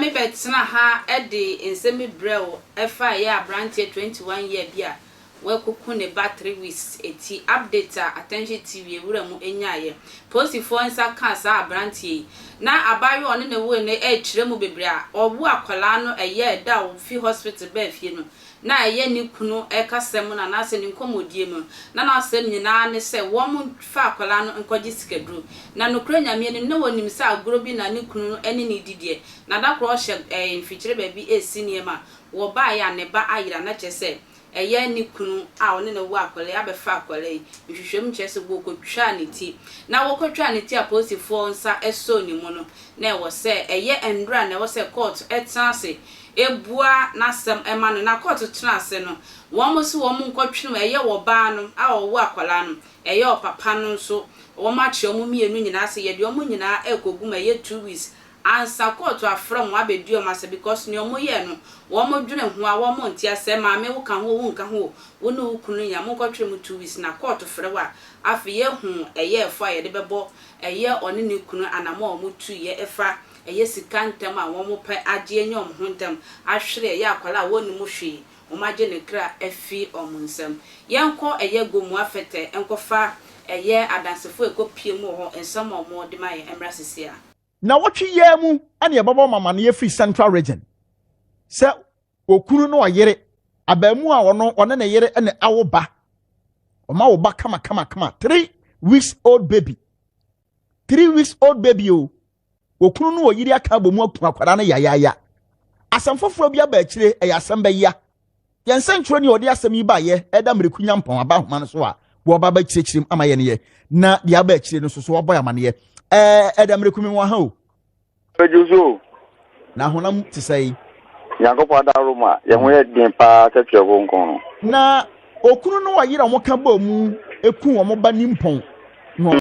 me bɛtena ha de nsɛm bi brɛ wo ɛfa ɛyɛ abranteɛ 21 year bi a wakuku ne ba 3 weeks eti update a Attention TV ewura mu enyaayɛ. Polisifoɔ nsa kaa saa abranteɛ yi na abaayewa ɔne ne wo no ɛrekyerɛ mu bebree a ɔwo akwadaa no. Ɛyɛ ɛda a ofi hospital bɛɛ fie no na ɛyɛ ne kunu ɛkasa mu na anaasɛ ne nkɔmmɔdie mu na n'asɛm nyinaa ne sɛ wɔn fa akwadaa no nkɔgye sikaduro. Na nokura Nyame anim na wɔnim sɛ agorɔ bi na ne kunu no ɛne ne didiɛ na da korɔ ɔhyɛ mfikyire baabi esi nneɛma wɔbaeɛ a ne ba ayera, na kyerɛ sɛ ɛyɛ ne kunu a ɔne ne wo akwadaa yi abɛfa akwadaa yi. Nhwehwɛmu kyerɛ sɛ wɔkɔtwaa ne ti na wɔkɔtwaa ne ti a polisifoɔ nsa ɛsɔ ne mu no, na ɛwɔ sɛ ɛyɛ nnora na ɛwɔ sɛ court ɛtena ase ebua n'asɛm ɛma no. Na court tena ase no, wɔn nso wɔn nkɔtwene ɛyɛ ɔbaa no a ɔwɔ akwadaa no, ɛyɛ ɔpapa no nso. Wɔn akyerɛ wɔn mmienu nyinaa sɛ yɛde wɔn nyinaa ɛrekɔgu mu ɛyɛ 2 weeks ansa court afrɛ wɔn abɛdi wɔn ase, because nea wɔn yɛ no, wɔn dwene ho a wɔn nte asɛ. Maame, wo ka ho, wo nka ho, wo ne wo kunu nya mo nkɔtwere mu 2 weeks na court frɛ wɔ a, afei yɛhu ɛyɛ ɛfo a yɛde bɛbɔ ɛyɛ ɔne ne kunu anamɔ a wɔn tu yɛ ɛfa ɛyɛ sika ntɛm a wɔn pɛ agye enye wɔn ho ntɛm ahwere ɛyɛ akwadaa a wɔn mu hwee, wɔn agye ne kra afi wɔn nsam. Yɛnkɔ ɛyɛ Gomoa Fɛtɛ nkɔfa ɛyɛ adansefo ɛkɔ mu wɔ hɔ, nsɛm a wɔn de ma yɛn mmra sisi a. Na wɔtwe yɛn mu ɛna yɛbɛbɔ mama no yɛfiri Central Region sɛ okunu no ɔyere abaamu a ɔno ɔne ne yere ɛna awo ba, ɔma wo ba kama kama kama, 3 weeks old baby, 3 weeks old baby o. Okunu no ɔyere aka abɔ mu aku akwadaa no yayaaya. Asɛm foforɔ bi aba akyire, ɛyɛ asɛm bɛya. Yɛn nsɛntwerɛ ni ɔde asɛm yi baayɛ, ɛda Mmireku Nyampɔn aba ahoma no so a wɔba bɛkyerɛkyerɛ mu ama yɛn yɛ na deɛ aba akyire no nso so wɔbɔ amaneɛ. Ɛda Mmireku mi wɔ ha o. Bɛdwo so. Na honam te sɛ yi? Nyankopɔn adaro mu a yɛn ho yɛ den paa sɛ Twerɛ Kronkron no. Na okunu no ɔyere a wɔka bɔ mu eku wɔn ba nimpɔn no,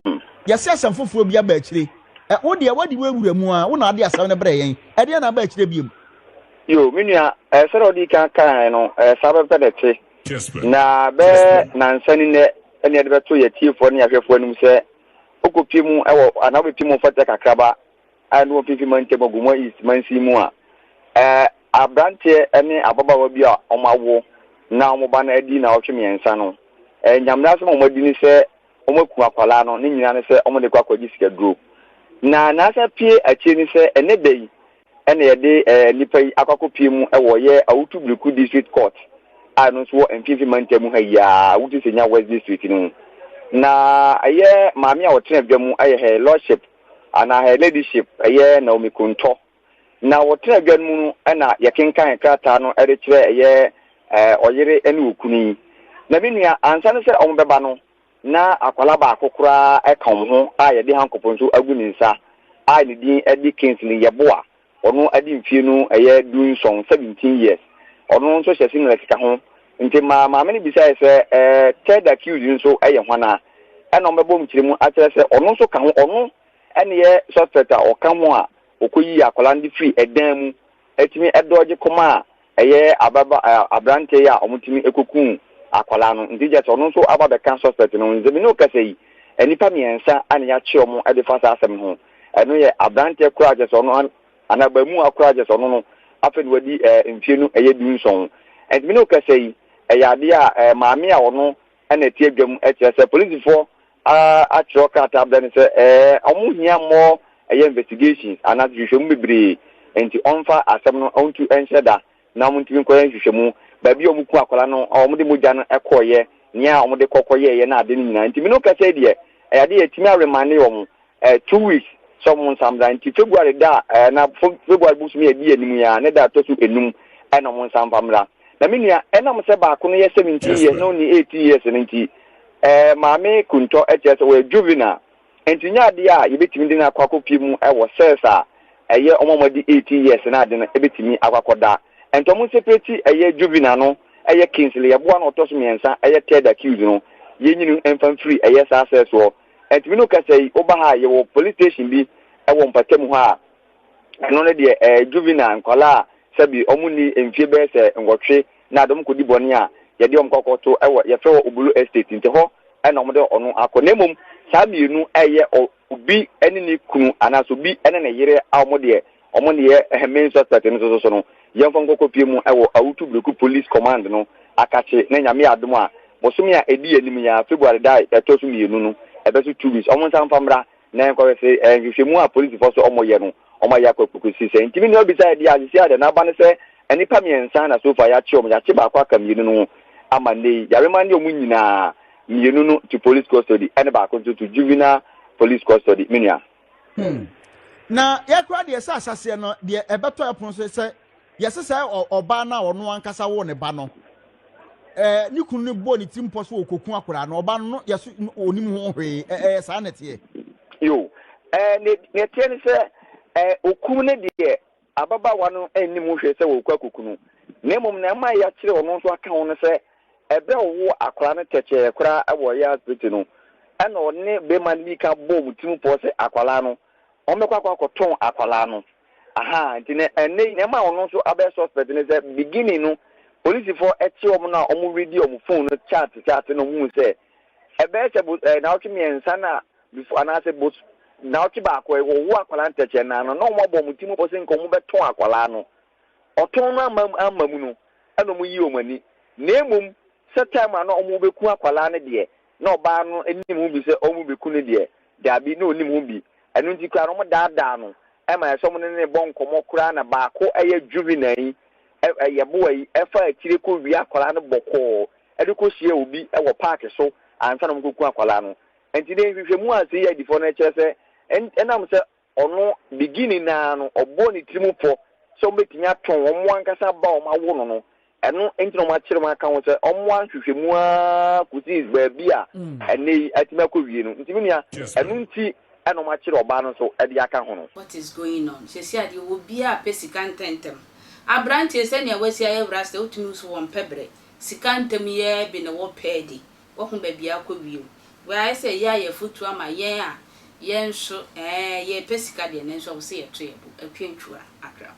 yɛsɛ asɛm foforɔ bi aba akyire. Ɛ wo deɛ wadi wawura mu a wo na ade asɛm no brɛ yɛn, ɛdeɛ na aba akyire biem? Yo, me nua, sɛdeɛ ɔde kan kan no, saa bɛpɛ na ɛte na bɛɛ nansa ni nɛ ɛne yɛde bɛto yɛ tiefoɔ ne yɛahwɛfoɔ anim sɛ wokɔpie mu ɛwɔ anaa wobɛpie mu Fɛtɛ Kakraba a ɛne wɔ Mfimfini Mantam Gomoa East mansin mu a, aberanteɛ ne ababaawa bi a wɔn awo na wɔn ba no adi na ɔtwe 3 no, nyamena asɛm a wɔn adi ne sɛ wɔn aku akwadaa no. Ne nyinaa ne sɛ wɔn de kɔ akɔgye sikaduro. Na n'asa pie akyire ne sɛ ɛnɛ da yi ɛna yɛde nipa yi akɔ akɔpie mu ɛwɔ yɛ Awutu Biriku District Court a ɛno nso wɔ Mfimfini Mantam ha yi a Awutu Senya West District no mu. Na ɛyɛ maame a ɔtena dwa mu, ɛyɛ Her Lordship anaa Her Ladyship, ɛyɛ Naomi Kontɔ, na wɔtena dwa no mu no ɛna yɛkenkan krataa no ɛde kyerɛ ɛyɛ ɔyere ne okunu yi. Na me nua, ansa no sɛ wɔn bɛba no, na akwalaa baako koraa ɛka wɔn ho a yɛde handcuff nso agu ne nsa a ne din ɛde Kingsley Yɛboa. Ɔno adi mfie no ɛyɛ 17, 17 years. Ɔno nso hyɛ singlet ka ho. Nti maa maame no bisa yɛ sɛ third accused nso ɛyɛ hwana? Ɛna wɔn bɛbɔ mu kyerɛ mu akyerɛ sɛ ɔno nso ka ho, ɔno ɛne yɛ suspect a ɔka ho a ɔkɔyi akwadaa no de firi ɛdan mu ɛtumi ɛdɔɔgye kɔma a ɛyɛ ababa aberanteɛ yi a wɔtumi ɛkɔku akwadaa no. Nti gye sɛ ɔno nso aba bɛka suspect no. Nzɛmi ne okasa yi, nnipa 3 ana yɛakye wɔn ɛde fa saa asɛm no ho. Ɛno yɛ aberanteɛ koraa kyerɛ sɛ ɔno anaa baamu akora kyerɛ sɛ ɔno no afei na wadi mfie no ɛyɛ 17. Ntumi ne okasa yi, ɛyɛ adeɛ a maame a ɔno ɛna ɛte adwam ɛkyerɛ sɛ polisifoɔ atwerɛ krataa brɛ no sɛ ɔmo hia mmɔ ɛyɛ investigations anaasɛ hwehwɛmu bebree, nti ɔmfa asɛm no ɔntu ɛnhyɛ da na ɔmo ntumi nkɔyɛ nhwehwɛmu baabi a ɔmo ku akwadaa no, ɔmo de mogya no ɛkɔɔyɛ, nea ɔmo de kɔkɔ yɛɛyɛ na ade no nyinaa. Nti mi no kasa yi deɛ, ɛyɛ adeɛ yɛtumi aremand wɔn 2 weeks sɛ ɔmo nsa. Nti February da na February bosom yɛ di anim ya ne da atɔ so 5 ɛna ɔmo nsa mfa mmra. Na me nua, ɛnam sɛ baako no yɛ 17 years na ɔni 18 years no nti, maame Kuntɔ ɛkyerɛ sɛ wɔyɛ juvenile, nti nyɛ adeɛ a yɛbɛtumi de no akɔ akɔpie mu ɛwɔ cells a ɛyɛ ɔmo a wɔde 18 years na ade no ɛbɛtumi akɔ akɔda. Nti ɔmo separate ɛyɛ juvenile no, ɛyɛ Kingsley Yɛboa no ɔtɔ so 3, ɛyɛ third accused no, yɛnyini mfa mfiri ɛyɛ saa cells hɔ. Ntumi no kasa yi, woba ha, yɛwɔ police station bi ɛwɔ mpatamu hɔ a ɛno no deɛ juvenile nkwadaa a sɛbi ɔmo ni mfie bɛyɛ sɛ 8 na ade ɔmo kɔdi bɔne a yɛde ɔmo kɔkɔto ɛwɔ yɛfrɛ wɔ Obolo Estate. Nti hɔ ɛna ɔmo de ɔno akɔ. Na mmom saa mmienu ɛyɛ obi ɛne ne kunu anaasɛ obi ɛne ne yere a ɔmo deɛ. wɔn ne yɛ main suspect no nso so no, yɛmfa nkɔkɔpie mu wɔ Awutu Breku Police Command no akakye na Nyame yɛ adom a, bosome a ɛdi anim yi ara, February da a ɛtɔ so mmienu no, ɛbɛso 2 weeks, wɔn nsa mfa mmra na yɛnkɔhwɛ se nhwehwɛmu a polisifoɔ so wɔyɛ no, wɔayɛ akɔ akɔsi sɛn. Nti me nua bisaeɛ deɛ a, seesei a deɛ n'aba ne sɛ nnipa mmiɛnsa na so far yɛakye wɔn, yɛakye baako aka mmienu no ho ama nnɛ yi, yɛaremande wɔn nyinaa, mmienu no to police custody ɛne baako nso to juvenile police custody, me nua. Hmm. Na yɛkora deɛ sɛ ahyɛseɛ no deɛ ɛbɛtɔ ɛpono so sɛ yɛsɛ sɛ ɔbaa no a ɔno ankasa wo ne ba no ɛɛ ne kunu no bɔ ne tirim pɔ so ɔkɔku akwadaa no ɔbaa no yɛso onim ho hwee ɛyɛ saa na ɛteɛ. Yo, ɛɛ ne ne ɛteɛ ne sɛ ɛɛ okum ne deɛ ababaawa no nnim ho hwee sɛ wɔrekɔ akɔku no na mmom na ɛma yɛakyerɛ ɔno nso aka ho no sɛ ɛberɛ a ɔwoo akwadaa no tɛkyɛɛ koraa wɔ ɛyɛ asipiti no ɛna ɔne bɛrima no bi ka bɔɔ wɔn tirim pɔ sɛ akwadaa no wɔbɛkɔ akɔ akɔtɔn akwadaa no. Ahaa, nti na ɛnnɛ yi, nea ɛma ɔno nso abɛyɛ suspect ne sɛ, beginning no, polisifoɔ kye wɔn no a wɔn redi wɔn phone no chat chat no wɔn hu sɛ, ɛbɛyɛ sɛ bo ɛɛ naawɔtwe mmiɛnsa na before anaasɛ bos naawɔtwe baako ɛ wɔwo akwadaa ntɛkyɛ naa no na wɔn abɔ wɔn ti mu pɔ sɛ nka wɔn bɛtɔn akwadaa no. Ɔtɔn no amma amma mu no, ɛna wɔn yi wɔn ani. Na mmom sɛ time a na wɔn bɛku akwadaa no deɛ, na ɔbaa no nim ho bi sɛ wɔn bɛku no deɛ, daabi, na ɔnim ho bi. Ɛno nti koraa no wɔdaadaa no ma ɛsɛ wɔne no bɔ nkɔmmɔ koraa na baako yɛ juvenile yi, yɛboa yi, fa akyire kɔwia akwadaa no bɔkɔɔ de kɔhyia obi wɔ paake so ansa na wɔkɔku akwadaa no. Nti ne nhwehwɛmu a CID foɔ no kyerɛ sɛ ɛnam sɛ ɔno beginning no ara no ɔbɔɔ ne tirim pɔ sɛ wɔbɛtumi atɔn wɔn ankasa ba a wɔawo no no, ɛno nti na wɔakyere wɔn aka ho sɛ wɔmmoa nhwehwɛmu ara kɔsi baabi a ɛnnɛ yi atumi akɔwie no. Nti me nua, ɛno nti na wɔakyere ɔbaa no nso de aka ho no. What is going on? Seesei adeɛ obiara pɛ sika ntɛntɛm. Abranteɛ sɛnea wasi ayɛ rasta wotumi hu sɛ wɔmpɛ brɛ. Sika ntɛm yi ara bi na wɔpɛ adi. Wahu baabi a akɔ wie o. Wei ayɛ sɛ ɛyɛ a yɛ afutuo ama yɛn a yɛn nso ɛɛ yɛpɛ sika deɛ nanso ɛwɔ sɛ yɛto yɛn bo. Akua Ntwua, Accra.